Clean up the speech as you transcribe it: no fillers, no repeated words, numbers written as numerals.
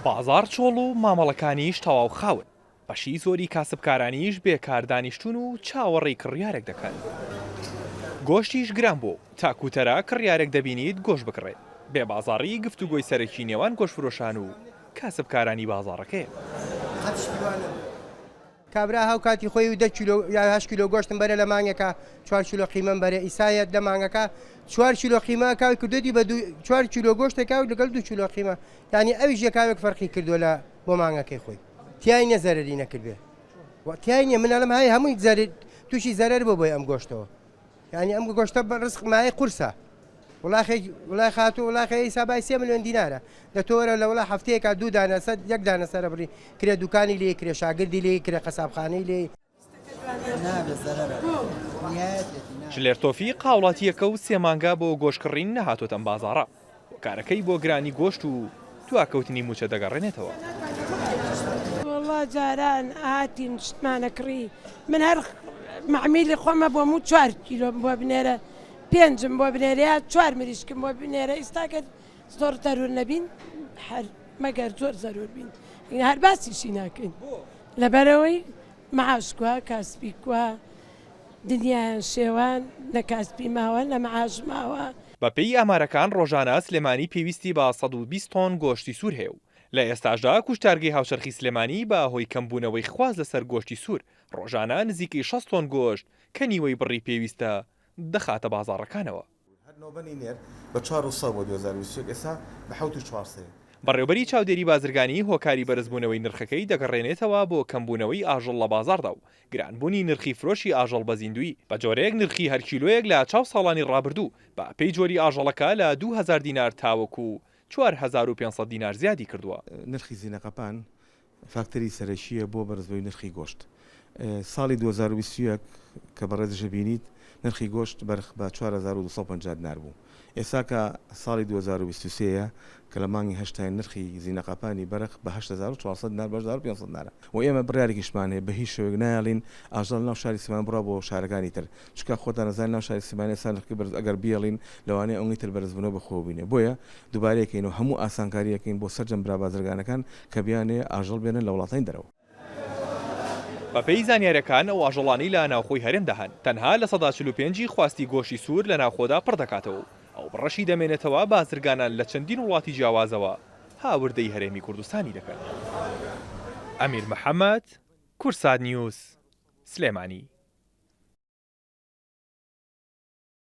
بازاڕ چۆڵ و مامەڵەکانیش تەواو خاون، بەشی زۆری کاسبکارانیش بێ کار دانیشتوون و چاوەڕێی کڕیارێک دەکەن. گۆشتیش گران بووە و تاکوتەرا کڕیارێک دەبینیت گۆشت بکڕێت. بێ بازاڕی گفتوگۆی سەرەکی نێوان گۆشتفرۆشان و کاسبکارانی بازاڕەکەیە. کابرا هاو کاتی خۆی و دە کیلۆ یا هەشت کیلۆ گۆشتم بەرە لە مانگێکا چوار کیلۆ قیمەم بەرێ ئیسا یەت لە مانگەکا چوار کیلۆ قیمە ئەکا و کردوێتی بە دوو چوار کیلۆ گۆشتێکا و لەگەڵ دوو کیلۆ قیمە یانی ئەویش یەکاوێک فەرقی کردووە لە بۆ مانگەکەی خۆی تیای نیە زەرەری نەکردبێ و تیای نیە من ئەڵێم هەی هەمووی زەرەر تووشی زەرەر بۆ بۆی ئەم گۆشتەوە یانی ئەم گۆشتە بە ڕزق مایەی قورسە. وڵاخێ وڵای خاتوو وڵاخێ ئیسا بای سێ ملیۆن دینارە دە تۆ وەرە لە وڵا هەفتەیەکا دوو دانە سەر یەک دانە سەرە بڕی کرێ دوکانی لێی کرێ شاگردی لێی کرێ قەسابخانەی لێی. شلێر تۆفیق هاوڵاتییەکە و سێ مانگە بۆ گۆشت کڕین نەهاتۆتە ئەم بازاڕە. هۆکارەکەی بۆ گرانی گۆشت و دواکەوتنی مووچە دەگەڕێنێتەوە. وەڵا جاران ئەهاتین شتمان ئەکڕی من هەر مەعمیلی خۆمە بۆم و چوار کیلۆم بۆ بنێرە پێنجم بۆ بنێرە یا چوار مریشکم بۆ بنێرە ئیستا گەر زۆر زەرور نەبین هەر مەگەر زۆر زەرور بین هەر باسیشی ناکەین لەبەرەوەی معاش کوا کاسپی کوا دنیایان شێوان نە کاسپی ماوە نە معاش ماوە. بەپێی ئامارەکان ڕۆژانە سلێمانی پێویستی بە 120 تۆن گۆشتی سوور هەیە و لە ئێستاشدا کوشتارگەی هاوچەرخی سلێمانی بە هۆی کەمبوونەوەی خواست لەسەر گۆشتی سوور ڕۆژانە نزیکەی 60 تۆن گۆشت کە نیوەی بڕی پێویستە دەخاتە بازاڕەکانەوە. هەر نۆبەنی نێر بە چوار و سەد بۆ 2021 ئێستا بە حەوت و چوار سەیە. بەڕێوبەری چاودێری بازرگانی هۆکاری بەرزبوونەوەی نرخەکەی دەگەڕێنێتەوە بۆ کەمبوونەوەی ئاژەڵ لە بازاڕدا و گرانبوونی نرخی فرۆشی ئاژەڵ بە زیندوویی، بە جۆرێک نرخی هەر کیلۆیەک لە چاو ساڵانی ڕابردوو بە پێی جۆری ئاژەڵەکە لە 2000 دینار تاوەکو 4500 دینار زیادی کردووە. نرخی زینەقەپان فاکتەری سەرەکییە بۆ بەرزبووی نرخی گۆشت. ساڵی 2021 کە بەڕێزیش بینیت نرخی گۆشت بەرخ بە 4250 دینار بوو. ئێستا کە ساڵی 2023 یە کە لە مانگی هەشتاین نرخی زینەقاپانی بەرخ بە 8400 دینار بە 8500 دینارە و ئێمە بڕیارێکیشمان هەیە بە هیچ شێوەیەک نایەڵین ئاژەڵ لەناو شاری سلێمانی بڕوا بۆ شارەکانی تر چونکە خۆتان ئەزانن ناو شاری سلێمانی ئێستا نرخی بەرز ئەگەر بیەڵین لەوانەیە ئەونگەی تر بەرزبوونەوە بە خۆوە بینێ بۆیە دووبارەی ئەکەینەوە هەموو ئاسانکاری ئەکەین بۆ سەرجەم برا بازرگانەکان کە بیانەوێ ئاژەڵ بێنن لە وڵاتانی دەرەوە. بەپێی زانیارییەکان ئەو ئاژەڵانەی لە ناوخۆی هەرێمدا هەن تەنها 45% ی خواستی گۆشتی سوور لە ناوخۆدا پڕ دەکاتەوە و ئەو بڕەشی دەمێنێتەوە بازرگانان لە چەندین وڵاتی جیاوازەوە هاوردەی هەرێمی کوردستانی دەکەن. ئەمیر محەمەد، کوردسات نیوز، سلێمانی.